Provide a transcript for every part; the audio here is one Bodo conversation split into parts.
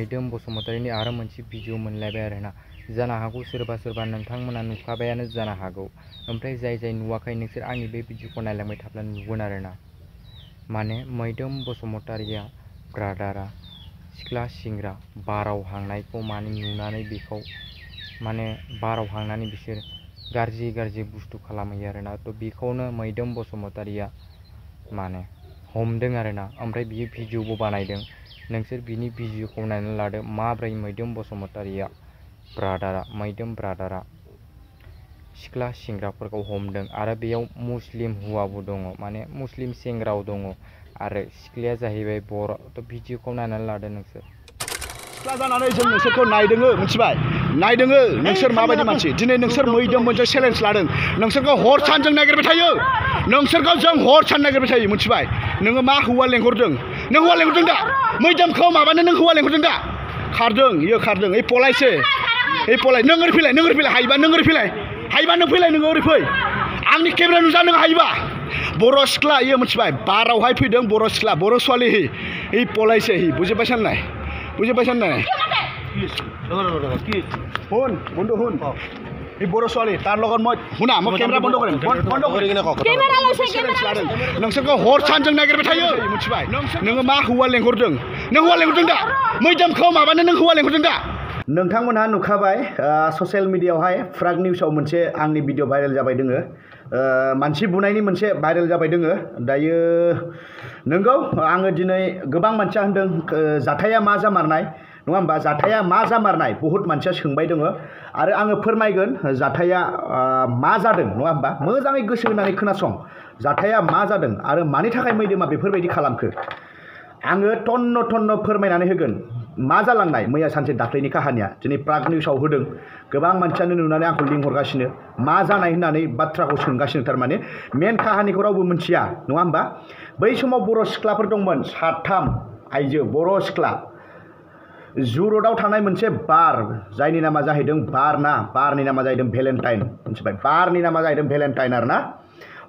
मैदोम बसुमतारीनि आरो मोनसे भिडिअ मोनलायबाय आरोना जानो हागौ सोरबा सोरबा नोंथांमोना नुखाबायानो जानो हागौ ओमफ्राय जाय नुवाखै नोंसोर आंनि बे भिडिअखौ नायलांबाय थाब्ला नुगोन आरोना माने मैदोम बसुमतारीया ब्रादारा सिख्ला सेंग्रा बाराव हांनायखौ माने नुनानै बेखौ माने बाराव हांनानै बिसोर गाज्रि बुस्थु खालामहैयो आरोना थ' बेखौनो मैदोम बसुमतारीया माने हमदों आरोना ओमफ्राय बियो भिडिअबो बानायदों नोंसोर बिनि भिडिअखौ नायनानै लादो माब्रै मैदोम बसुमतारीया मैदोम ब्रादारा सिख्ला सेंग्राफोरखौ हमदों आरो बेयाव मुस्लिम हौवाबो दङ माने मुस्लिम सेंग्राबो दङ आरो सिख्लाया जाहैबाय बर' थ' भिडिअखौ नायनानै लादो नोंसोर सिख्ला जानानै जों नोंसोरखौ नायदोङो मिथिबाय नायदोङो नोंसोर माबायदि मानसि दिनै नोंसोर मैदोम मोनसे चेलेन्ज लादों नोंसोरखौ हर सान जों नागिरबाय थायो नोंसोरखौ जों हर सान नागिरबाय थायो मिथिबाय नोङो मा हौवा लेंहरदों नों हौवा लेंहरदों दा मैदोमखौ माबानो नों हौवा लेंहरदों दा खारदों इयो खारदों ओइ पलायसो ओइ पलाय नों ओरै फैलाय हायोबा नों ओरै फैलाय नों फैलाय नोङो ओरै फै आंनि केमेरा नुजा नों हायोबा बर' सिख्ला इयो मिथिबाय बारावहाय फैदों बर' सिख्ला बर' ছোৱালী हि पलायसो हि बुजिबाय साननाय শুন বন্ধু শুন এই बर' ছোৱালী তাৰ লগত মই শুনা মই কেমেৰা বন্ধ কৰিম नोंसोरखौ हर सान जों नागिरबाय थायो मिथिबाय नोङो मा हौवा लेंहरदों नों हौवा लेंहरदों दा मैदोमखौ माबानो नों हौवा लेंहरदों दा नोंथांमोनहा नुखाबाय ससियेल मिडियायावहाय फ्राग निउसाव मोनसे आंनि भिडिअ भाइरेल जाबाय दोङो मानसि बुनायनि मोनसे भाइरेल जाबाय दोङो दायो नोंगौ आङो दिनै गोबां मानसिया होनदों जाथाया मा जामारनाय नङा होमबा जाथाया मा जामारनाय बहुत मानसिया सोंबाय दङ आरो आङो फोरमायगोन जाथाया मा जादों नङा होमबा मोजाङै गोसो होनानै खोनासं जाथाया मा जादों आरो मानि थाखाय मैदोमा बेफोरबायदि खालामखो आङो टन्न फोरमायनानै होगोन मा जालांनाय मैया सानसे दाख्लैनि काहानिया दिनै प्राग निउसाव होदों गोबां मानसियानो नुनानै आंखौ लिंहरगासिनो मा जानाय होननानै बाथ्राखौ सोंगासिनो थारमाने मेन काहानिखौ रावबो मिथिया नङा होमबा बै समाव बर' सिख्लाफोर दंमोन 7 आइजो बर' सिख्ला जु र'डआव थानाय मोनसे बार जायनि नामा जाहैदों बारनि नामा जाहैदों भेलेन्टाइन मिथिबाय बारनि नामा जाहैदों भेलेन्टाइन आरोना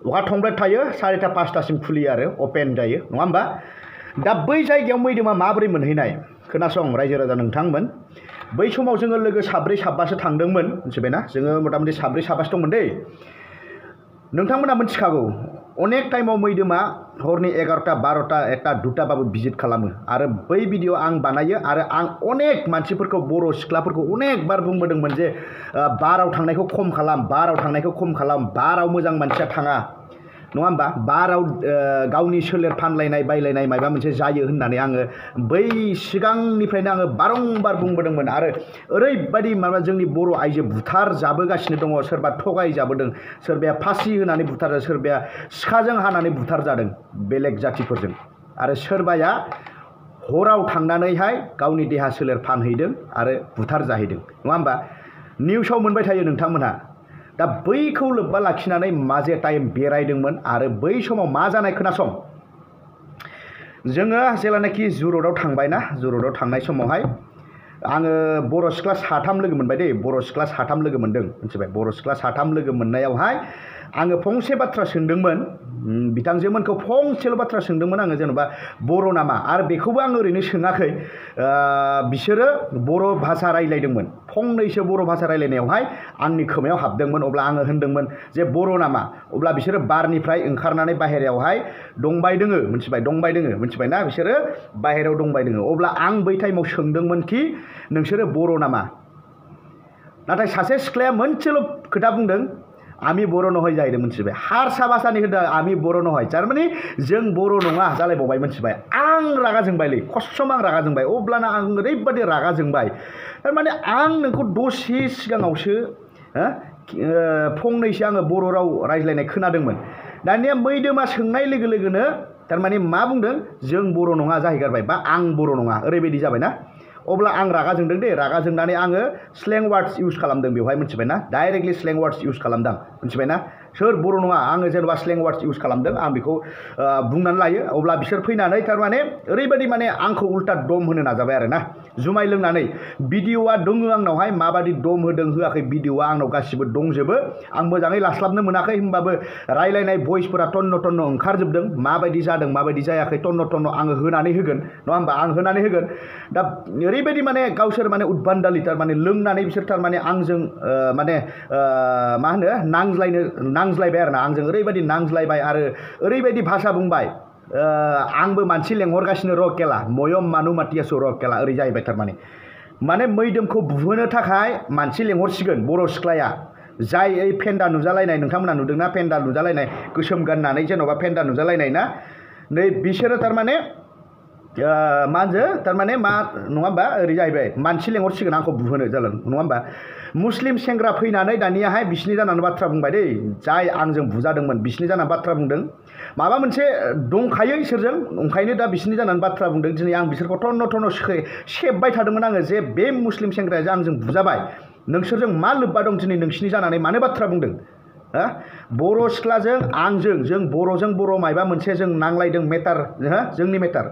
अखा थंब्लेट थायो 4टा 5टासिम खुलियो आरो अपेन जायो नङा होमबा दा बै जायगायाव मैदोमा माबोरै मोनहैनाय खोनासं रायजो राजा नोंथांमोन बै समाव जोङो लोगो 4 5बासो थांदोंमोन मिथिबायना जोङो मथा-मथि 4 5बासो दंमोन दै नोंथांमोना मिथिखागौ अनेक टाइमाव मैदोमा हरनि 11टा 12टा 1टा 2टाबाबो भिजिट खालामो आरो बै भिडिअ आं बानायो आरो आं अनेक मानसिफोरखौ बर' सिख्लाफोरखौ अनेक बार बुंबोदोंमोन जे बाराव थांनायखौ खम खालाम बाराव मोजां मानसिया थाङा नङा होमबा बाराव गावनि सोलेर फानलायनाय बायलायनाय माबा मोनसे जायो होननानै आङो बै सिगांनिफ्रायनो आङो बारंबार बुंबोदोंमोन आरो ओरैबायदि माबा जोंनि बर' आइजो बुथार जाबोगासिनो दङ सोरबा थगाय जाबोदों सोरबाया फासि होनानै बुथार सोरबाया सिखाजों हानानै बुथार जादों बेलेग जातिफोरजों आरो सोरबाया हराव थांनानैहाय गावनि देहा सोलेर फानहैदों आरो बुथार जाहैदों नङा होमबा निउसाव मोनबाय थायो नोंथांमोनहा दा बैखौ लोब्बा लाखिनानै माजे टाइम बेरायदोंमोन आरो बै समाव मा जानाय खोनासं जोङो जेलानाखि जु र'डआव थांबायना जु र'डआव थांनाय समावहाय आङो बर' सिख्ला 3 लोगो मोनबाय दै बर' सिख्ला 3 लोगो मोनदों मिथिबाय बर' सिख्ला 3 लोगो मोननायावहाय आङो फंसे बाथ्रा सोंदोंमोन बिथांजोमोनखौ फंसेल' बाथ्रा सोंदोंमोन आङो जेनेबा बर' नामा आरो बेखौबो आं ओरैनो सोङाखै बिसोरो बर' भाषा रायलायदोंमोन फंनैसो बर' भाषा रायलायनायावहाय आंनि खोमायाव हाबदोंमोन अब्ला आङो होनदोंमोन जे बर' नामा अब्ला बिसोरो बारनिफ्राय ओंखारनानै बाहेरायावहाय दंबाय दोङो मिथिबाय ना बिसोरो बाहेरायाव दंबाय दोङो अब्ला आं बै टाइमाव सोंदोंमोन कि नोंसोरो बर' नामा नाथाय सासे सिख्लाया मोनसेल' खोथा बुंदों आमी बर' नहय जाहैदों मिथिबाय हारसा भाषानि होदों आमी बर' नहय थारमाने जों बर' नङा जालायबावबाय मिथिबाय आं रागा जोंबायलै खस्सम आं रागा जोंबाय अब्लाना आं ओरैबायदि रागा जोंबाय थारमाने आं नोंखौ दसे सिगाङावसो फंनैसो आङो बर' राव रायज्लायनाय खोनादोंमोन दानिया मैदोमा सोंनाय लोगो लोगोनो थारमाने मा बुंदों जों बर' नङा जाहैगारबाय बा आं बर' नङा ओरैबायदि जाबायना अब्ला आं रागा जोंदों दे रागा जोंनानै आङो स्लें वार्डस इउज खालामदों बेवहाय मिथिबायना डाइरेक्टलि स्लें वार्डस इउज खालामदों मिथिबायना सोर बर' नङा आङो जेनेबा स्लें वार्डस इउज खालामदों आं बेखौ बुंनानै लायो अब्ला बिसोर फैनानै थारमाने ओरैबायदि माने आंखौ उल्टा दम होनो नाजाबाय आरो ना जुमाय लोंनानै भिडिअआ दङ आंनावहाय माबादि दम होदों होआखै भिडिअआ आंनाव गासिबो दंजोबो आं मोजाङै लास्लाबनो मोनाखै होमबाबो रायलायनाय भइसफोरा टन्न टन्न ओंखारजोबदों माबायदि जादों माबायदि जायाखै टन्न टन्न आङो होनानै होगोन नङा होमबा आं होनानै होगोन दा ओरैबायदि माने गावसोर माने उदबान्दालि थारमाने लोंनानै बिसोर थारमाने आंजों माने मा होनो नांज्लायबाय आरो ना आंजों ओरैबायदि नांज्लायबाय आरो ओरैबायदि भाषा बुंबाय आंबो मानसि लेंहरगासिनो र' केला मयम मानु मातियासु र' केला ओरै जाहैबाय थारमाने माने मैदोमखौ बुहोनो थाखाय मानसि लेंहरसिगोन बर' सिख्लाया जाय ओइ फेन्दा नुजालायनाय नोंथांमोना नुदोंना फेन्दा नुजालायनाय गोसोम गाननानै जेन'बा फेन्दा नुजालायनाय ना नै बिसोरो थारमाने मा होनो थारमाने मा नङा होमबा ओरै जाहैबाय मानसि लेंहरसिगोन आंखौ बुहोनो जागोन नङा होमबा मुस्लिम सेंग्रा फैनानै दानियाहाय बिसिनि जानानै बाथ्रा बुंबाय दै जाय आंजों बुजादोंमोन बिसिनि जानानै बाथ्रा बुंदों माबा मोनसे दंखायो इसोरजों ओंखायनो दा बिसिनि जानानै बाथ्रा बुंदों दिनै आं बिसोरखौ टन्न टन्न सेबबाय थादोंमोन आङो जे बे मुस्लिम सेंग्राया जे आंजों बुजाबाय नोंसोरजों मा लोब्बा दं दिनै नोंसिनि जानानै मानो बाथ्रा बुंदों बर' सिख्लाजों आंजों जों बर'जों बर' मायबा मोनसे जों नांलायदों मेटार जोंनि मेटार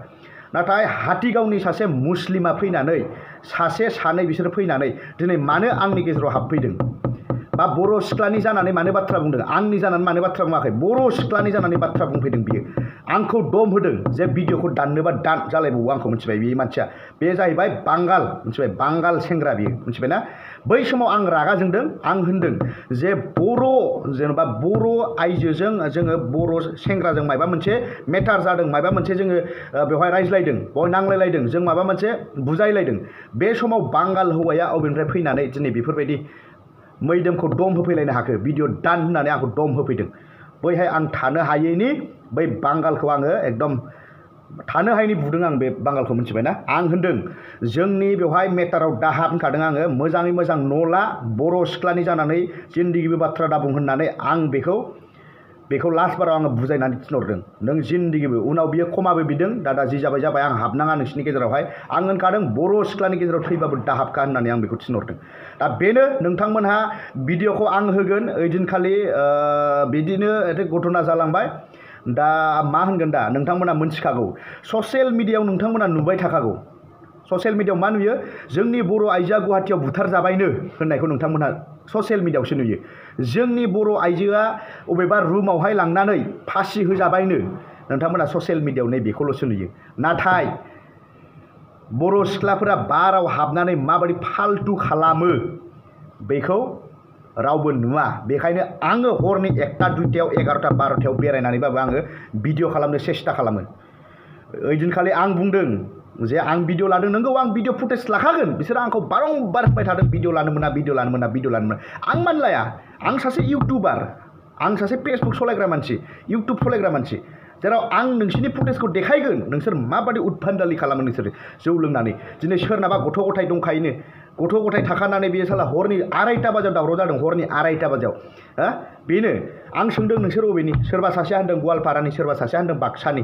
नाथाय हाथिगावनि सासे मुस्लिमा फैनानै सासे सानै बिसोर फैनानै दिनै मानो आंनि गेजेराव हाबफैदों बा बर' सिख्लानि जानानै मानो बाथ्रा बुंदों आंनि जानानै मानो बाथ्रा बुङाखै बर' सिख्लानि जानानै बाथ्रा बुंफैदों बियो आंखौ दम होदों जे भिडिअखौ दाननोबा दान जालायबावो आंखौ मिथिबाय बे मानसिया बे जाहैबाय बांगाल मिथिबाय बांगाल सेंग्रा बियो मिथिबायना बै समाव आं रागा जोंदों आं होनदों जे बर' जेनेबा बर' आइजोजों जोङो बर' सेंग्राजों माबा मोनसे मेटार जादों माबा मोनसे जोङो बेवहाय रायज्लायदों बय नांलायलायदों जों माबा मोनसे बुजायलायदों बे समाव बांगाल हौवाया अबेनिफ्राय फैनानै दिनै बेफोरबायदि मैदोमखौ दम होफैलायनो हाखो भिडिअ दान होननानै आंखौ दम होफैदों बैहाय आं थानो हायैनि बै बांगालखौ आङो एकदम थानो हायैनि बुदों आं बे बांगालखौ मिथिबायना आं होनदों जोंनि बेवहाय मेटाराव दाहाब होनखादों आङो मोजाङै मोजां न'ला बर' सिख्लानि जानानै जिन्दिगिबो बाथ्रा दाबुं होननानै आं बेखौ लास्ट बाराव आङो बुजायनानै थिनहरदों नों जिन्दिगिबो उनाव बियो खमाबो बिदों दादा जि जाबाय जाबाय आं हाबनाङा नोंसिनि गेजेरावहाय आं होनखादों बर' सिख्लानि गेजेराव थैबाबो दाहाबखा होननानै आं बेखौ थिनहरदों दा बेनो नोंथांमोनहा भिडिअखौ आं होगोन ओइदिनखालि बिदिनो घटना जालांबाय दा मा होनगोन दा नोंथांमोना मोनथिखागौ ससियेल मिडियायाव नोंथांमोना नुबाय थाखागौ ससियेल मिडियायाव मा नुयो जोंनि बर' आइजोआ गुवाहाटियाव बुथारजाबायनो होननायखौ नोंथांमोनहा ससियेल मिडियायावसो नुयो जोंनि बर' आइजोआ अबेबा रुमावहाय लांनानै फासि होजाबायनो नोंथांमोना ससियेल मिडियायाव नै बेखौल'सो नुयो नाथाय बर' सिख्लाफोरा बाराव हाबनानै माबायदि फाल्तु खालामो बेखौ रावबो नुवा बेखायनो आङो हरनि 1टा 2टायाव 11टा 12टायाव बेरायनानैबाबो आङो भिडिअ खालामनो सेस्था खालामो ओइदिनखालि आं बुंदों जे आं भिडिअ लादों नंगौ आं भिडिअ फुटेज लाखागोन बिसोर आंखौ बारंबार होबाय थादों भिडिअ लानो मोना भिडिअ लानो मोना भिडिअ लानो मोना आं मानो लाया आं सासे इउटुबार आं सासे फेसबुक सलायग्रा मानसि इउटुब सलायग्रा मानसि जेराव आं नोंसिनि फुटेजखौ देखायगोन नोंसोर माबादि उदभान्दालि खालामो नोंसोर जौ लोंनानै दिनै सोरनाबा गथ' गथाय दंखायोनो गथ' गथाय थाखानानै बेयो साला हरनि 2:30 बाजियाव दावराव जादों हरनि 2:30 बाजियाव बेनो आं सोंदों नोंसोर अबेनि सोरबा सासेया होनदों गवालपारानि सोरबा सासेया होनदों बाक्सानि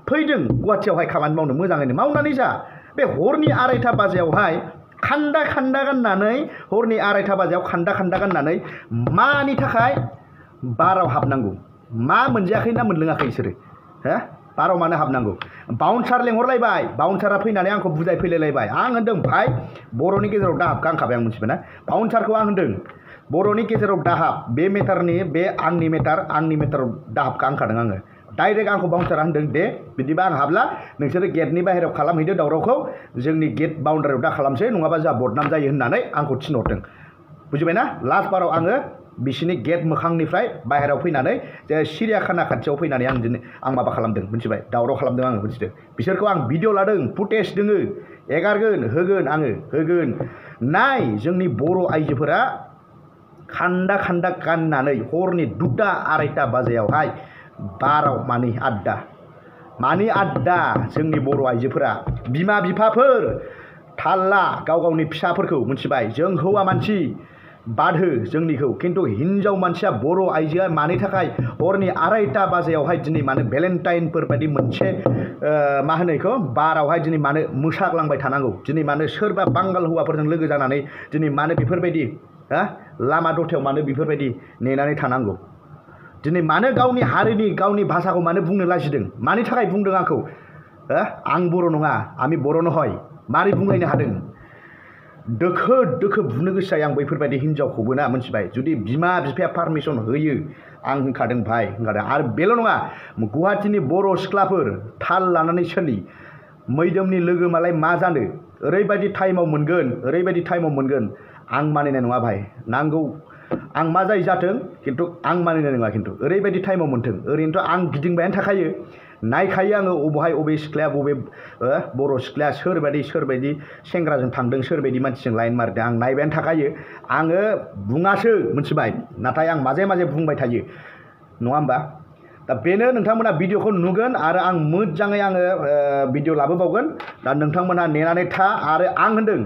फैदों गुवाहाटियावहाय खामानि मावनो मोजाङैनो मावनानै जा बे हरनि 2:30 बाजियावहाय खान्दा खान्दा गाननानै हरनि 2:30 बाजियाव खान्दा खान्दा गाननानै मानि थाखाय बाराव हाबनांगौ मा मोनजायाखै ना मोनलोङाखै बिसोरो बाराव मानो हाबनांगौ बाउन्सार लेंहरलायबाय बाउन्सारा फैनानै आंखौ बुजायफैलायलायबाय आं होनदों भाइ बर'नि गेजेराव दाहाब गांखाबाय आं मिथिबायना बाउन्सारखौ आं होनदों बर'नि गेजेराव दाहाब बे मेटारनि बे आंनि मेटाराव दाहाबखौ आंखादों आङो डाइरेक्ट आंखौ बाउन्सारा होनदों दे बिदिबा आं हाबला नोंसोरो गेटनि बाहेरायाव खालामहैदो दावरावखौ जोंनि गेट बाउन्डारियाव दा खालामसै नङाबा जोंहा बदनाम जायो होननानै आंखौ थिनहरदों बुजिबायना लास्ट बाराव आङो बिसिनि गेट मोखांनिफ्राय बाहेरायाव फैनानै जे सिरियाखाना खाथियाव फैनानै आं माबा खालामदों मिथिबाय दावराव खालामदों आङो मिथिदों बिसोरखौ आं भिडिअ लादों फुटेज दोङो एगारगोन होगोन आङो होगोन नाय जोंनि बर' आइजोफोरा खान्दा खान्दा गाननानै हरनि 2टा 2:30 बाजियावहाय बाराव मानि आड्डा जोंनि बर' आइजोफोरा बिमा बिफाफोर थाल्ला गाव गावनि फिसाफोरखौ मिथिबाय जों हौवा मानसि बादहो जोंनिखौ खिन्थु हिन्जाव मानसिया बर' आइजोआ मानि थाखाय हरनि 2:30 बाजियावहाय दिनै मानो भेलेन्टाइनफोर बायदि मोनसे मा होनो बेखौ बारावहाय दिनै मानो मोसाग्लांबाय थानांगौ दिनै मानो सोरबा बांगाल हौवाफोरजों लोगो जानानै दिनै मानो बेफोरबायदि लामा दथायाव मानो बेफोरबायदि नेनानै थानांगौ दिनै मानो गावनि हारिनि गावनि भाषाखौ मानो बुंनो लाजिदों मानि थाखाय बुंदों आंखौ आं बर' नङा आंनि बर' नहय मारै बुंलायनो हादों दोखो दोखो बुनो गोसो जायो आं बैफोरबायदि हिनजावखौबो ना मोनथिबाय जुदि बिमा बिफाया पारमिसन होयो आं होनखादों भाइ होनखादों आरो बेल' नङा गुवाहाटीनि बर' सिख्लाफोर थाल लानानै सोलि मैदोमनि लोगो मालाय मा जानो ओरैबायदि टाइमाव मोनगोन आं मानिनाय नङा भाइ नांगौ आं मा जायो जाथों खिन्थु आं मानिनाय नङा खिन्थु ओरैबायदि टाइमाव मोन्थों ओरैनोथ' आं गिदिंबायानो थाखायो नायखायो आङो बबे सिख्लाया बबे बर' सिख्लाया सोरबायदि सेंग्राजों थांदों सोरबायदि मानसिजों लाइन मारदों आं नायबायानो थाखायो आङो बुङासो मोनथिबाय नाथाय आं माजे माजे बुंबाय थायो नङा होमबा दा बेनो नोंथांमोना भिडिअखौ नुगोन आरो आं मोजाङै आङो भिडिअ लाबोबावगोन दा नोंथांमोना नेनानै था आरो आं होनदों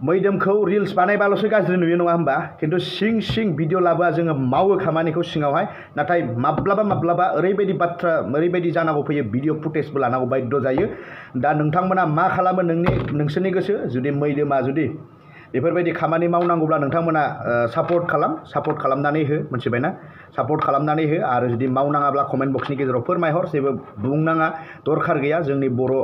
मैदोमखौ रिल्स बानायबाल'सो गाज्रि नुयो नङा होमबा खिन्थु सिं भिडिअ लाबोआ जोङो मावो खामानिखौ सिङावहाय नाथाय माब्लाबा ओरैबायदि बाथ्रा ओरैबायदि जानांगौ फैयो भिडिअ फुटेजबो लानांगौ बाध्य जायो दा नोंथांमोना मा खालामो नोंसोरनि गोसो जुदि मैदोमा जुदि बेफोरबायदि खामानि मावनांगौब्ला नोंथांमोना सापर्ट खालामनानै हो मोनथिबायना सापर्ट खालामनानै हो आरो जुदि मावनाङाब्ला कमेन्ट बक्सनि गेजेराव फोरमायहर जेबो बुंनाङा दरखार गैया जोंनि बर'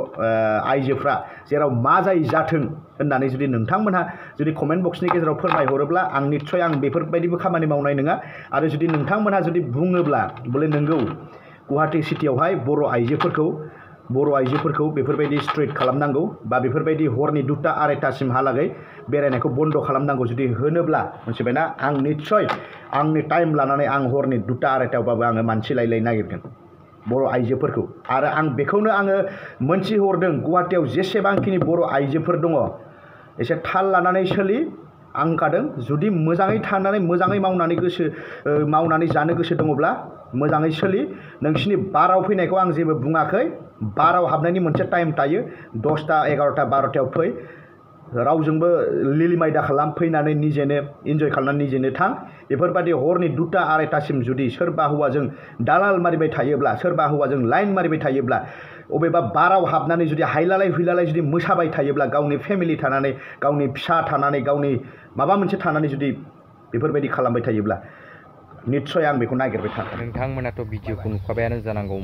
आइजोफ्रा जेराव मा जायो जाथों होननानै जुदि नोंथांमोनहा जुदि कमेन्ट बक्सनि गेजेराव फोरमायहरोब्ला आं निस्सय आं बेफोरबायदिबो खामानि मावनाय नङा आरो जुदि नोंथांमोनहा जुदि बुङोब्ला बले नंगौ गुवाहाटी सिटियावहाय बर' आइजोफोरखौ बेफोरबायदि स्ट्रिट खालामनांगौ बा बेफोरबायदि हरनि 2टा 2:30हालागै बेरायनायखौ बन्द खालामनांगौ जुदि होनोब्ला मोनथिबायना आं निस्सय आंनि टाइम लानानै आं हरनि 2टा 2:30बाबो आङो मानसि लायलाय नागिरगोन बर' आइजोफोरखौ आरो आं बेखौनो आङो मोनथिहरदों गुवाहाटीयाव जेसेबांखिनि बर' आइजोफोर दङ एसे थाल लानानै सोलि आं होनखादों जुदि मोजाङै थानानै मोजाङै मावनानै जानो गोसो दङब्ला मोजाङै सोलि नोंसिनि बाराव फैनायखौ आं जेबो बुङाखै बाराव हाबनायनि मोनसे टाइम थायो 10टा 11टा 12टायाव फै रावजोंबो लिलिमाय दा खालाम फैनानै निजेनो इन्जय खालामनानै निजेनो थां बेफोरबायदि हरनि 2टा 2:30सिम जुदि सोरबा हौवाजों दालाल मारिबाय थायोब्ला सोरबा हौवाजों लाइन मारिबाय थायोब्ला अबेबा बाराव हाबनानै जुदि हायलालाय हुइलालाय जुदि मोसाबाय थायोब्ला गावनि फेमिलि थानानै गावनि फिसा थानानै गावनि माबा मोनसे थानानै जुदि बेफोरबायदि खालामबाय थायोब्ला निस्सय आं बेखौ नागिरबाय थागोन नोंथांमोनाथ' भिडिअखौ नुखाबायानो जानांगौ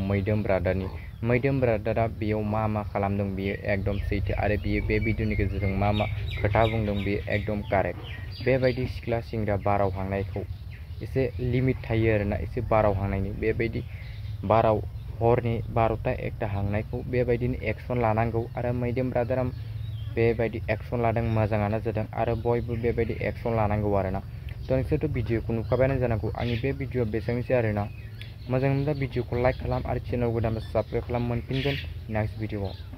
मैदोम ब्रादारा बेयाव मा खालामदों बियो एकदम सैथो आरो बियो बे भिडिअनि गेजेरजों मा खोथा बुंदों बियो एकदम कारेक्ट बेबायदि सिख्ला सेंग्रा बाराव हांनायखौ एसे लिमिट थायो आरोना एसे बाराव हांनायनि बेबायदि बाराव हरनि 12टा 1टा हांनायखौ बेबायदिनो एक्सन लानांगौ आरो मैदोम ब्रादारा बेबायदि एक्सन लादों मोजाङानो जादों आरो बयबो बेबायदि एक्सन लानांगौ आरोना थ' नोंसोरथ' भिडिअखौ नुखाबायानो जानांगौ आंनि बे भिडिअआ बेसेबांसै आरोना मोजां मोनब्ला भिडिअखौ लाइक खालाम आरो चेनेल गोदानबा साबस्क्राइब खालाम मोनफिनगोन नेक्स्ट भिडिअआव